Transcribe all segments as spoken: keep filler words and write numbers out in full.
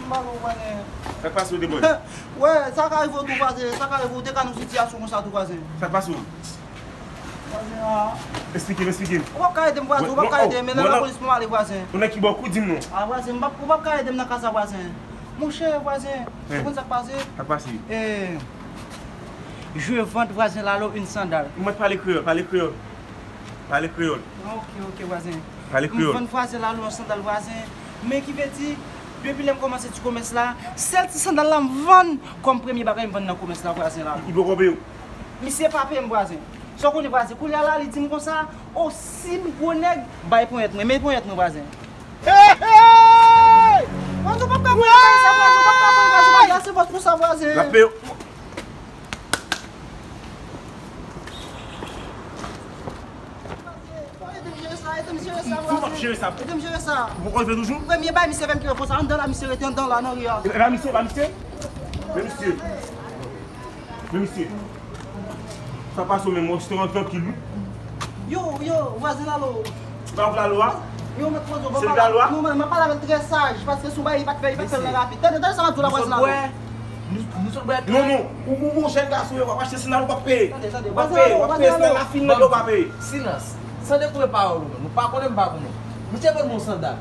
Malo, vwazen. Sa k pase w, Demon? Wè, sa ka rive w tou, vwazen. Sa ka rive w, te ka nan sitiyasyon konsa tou, vwazen. Sa k pase w? Vwazen, a. Esplike m, esplike m. Ou p ap ka ede m, vwazen. Ou p ap ka ede m. Men lè lapolis pou m ale, vwazen. Ou nan ki bò? Kou di m non. A, vwazen, m p ap, ou p ap ka ede m nan ka sa, vwazen. Monchè, vwazen. Ou konn sa k pase? Sa k pase? Eh, je vante, vwazen Lalo, une sandale. Ou mèt pale kreyòl, pale kreyòl. Pale kreyòl. Ok, ok, vwazen. Pale M kreyòl. Vann vwazen Lalo yon sandal, vwazen. Men ki vle di, depi lè m kòmanse ti komès la, sèl ti sandal la m vann kòm premye bagay m vann nan komès la, vwazen Lalo. Li poko peye w? Misye pa peye m, vwazen. Sa w konnen, vwazen? Kounye a la, li di m konsa, o, si m gwo nèg, bay ponyèt mwen. Men ponyèt mwen, vwazen. Hey, hey! Vwazen, ou p ap ka pran bagay sa, vwazen. Ou p ap ka pran, vwazen. Ou p ap ka pran pou sa, vwazen. L ap peye w. Ede m jere sa, ede m jere sa, vwazen. Ede m jere sa. Ou poko rive toujou? Premye bay misye fè m kite pou sa. Anndan la, misye rete anndan la, nan ri a. Ba misye, ba misye. Men misye. Men misye. Sa pase w menm, ou se yon trankil, wi. Yo, yo, vwazen Lalo. Ba w Lalo a? Yo, mèt koze w. Se Lalo a? Non, men, m ap pale avè l trè saj, paske si w bay, li pa t fè, li pa t fè l nan rapid. Tande, tande sa m ap di w la, vwazen Lalo. Nou, nou sot bwè. Non, non. Ou, ou, ou jèn gason, w ap achte sandal, w p ap peye. W ap peye, w ap peye, sandal la fin, men w p ap peye. Silans. San dekouvri pawòl ou menm. Ou pa konnen m pa konnen. Misye vann mwen sandal.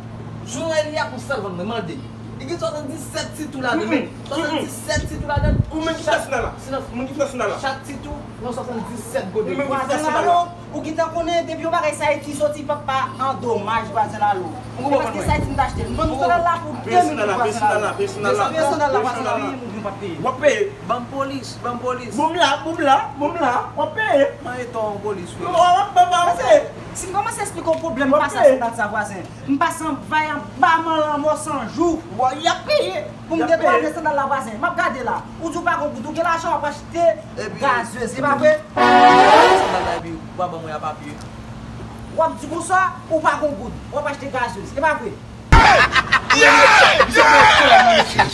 Jou a li a pou sèl vann mwen, mande. Li gen swasanndisèt ti tou ladan l. Swasanndisèt ti tou ladan l. Ou menm ki fè sandal la. Silans. Ou menm ki fè sandal la. Chak ti tou, yon swasanndisèt goud. Ou menm ki fè sandal la. Ou gentan konnen depi yon bagay sa eti soti papa an domaj vwazen Lalo. Ou konprann mwen? Paske sa eti m t achte. M vann sandal la pou de mil vwazen Lalo. Peye sandal la, peye sandal la, peye sandal la. Wi, ou pa peye. W ap peye. Ban m polis, ban m polis. Bon m la, bon m la, bon m la. W ap peye. Mwen etan yon polis wi. W ap peye. Si m kòmanse esplike w pwoblèm m pase ak sandal sa vwazen. M pase an vay anba man lanmò san jou. W ap peye. Pou m detwale sandal la vwazen. M ap gade la. Ou di w pa gon goud, ou gen lajan w ap achte gazeuz, se pa vre? Sandal la epi ou pa ban mwen a papye. W ap di konsa, ou pa gon goud, w ap achte gazeuz, se pa vre? Misye pran kòb nan mesye.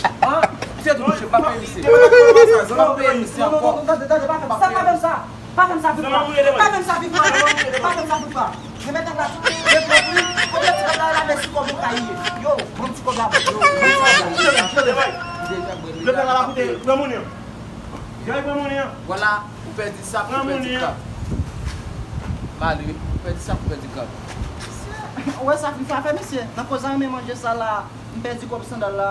Misye tou touche, m pa peye misye. M pa peye misye ankò. Non, non, non, tande, tande, pa fè m sa, pa fè m sa. Pa fè m sa, Viva. Pa fè m sa, Viva. Pa fè m sa, Viva. Remèt la, remèt la, kote ti kòb la, la, mèsi kòb ou ka ye. Yo, bon ti kòb la, yo, bon ti kòb la. Yo, yo, yo, yo. Yo, pran la, koute, pran monnen an. Jay, pran monnen an. Vwala, ou pèdi sak, ou pèdi krab. Malere, ou pèdi sak, ou pèdi krab. Ou wè sa Fifi a fè, mesye? Nan koz a renmen manje sa la, m pèdi kòb sandal la.